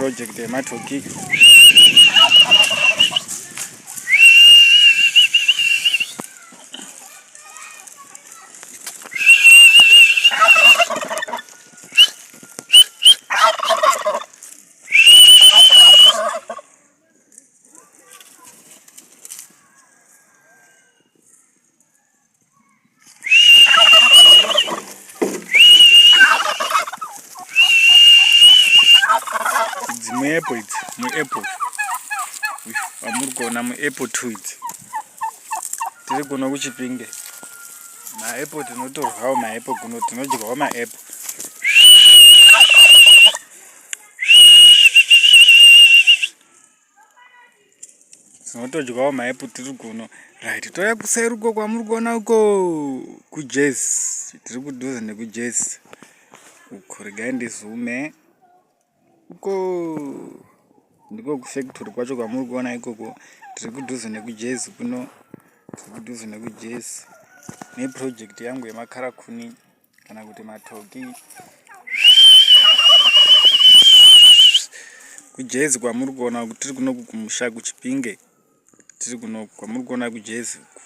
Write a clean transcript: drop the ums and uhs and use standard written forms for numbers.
Neproject yematoki. Idzi muapple idzi, muapple. Vamuri kuona muapple 2 idzi. Tiri kuno kuChipinge. Maapple tinotorwawo maapple kuno tinodyawo maapple. Tinotodyawo maapple tiri kuno. Right, touya kuseri uko kwamuri kuona uko kuJezi. Tiri kudhuze nekuJezi. Uko regai ndizume. Uko ndiko kufactory kwacho kwamuri kuona ikoko. Tiri kudhuze nekuJezi kuno. Tiri kudhuze nekuJezi. Neproject yangu yemakarakuni kana kuti matoki. Kujezi kwamuri kuona uku tiri kunoku kumusha kuChipinge. Tiri kunoku kwamuri kuona kujezi uku.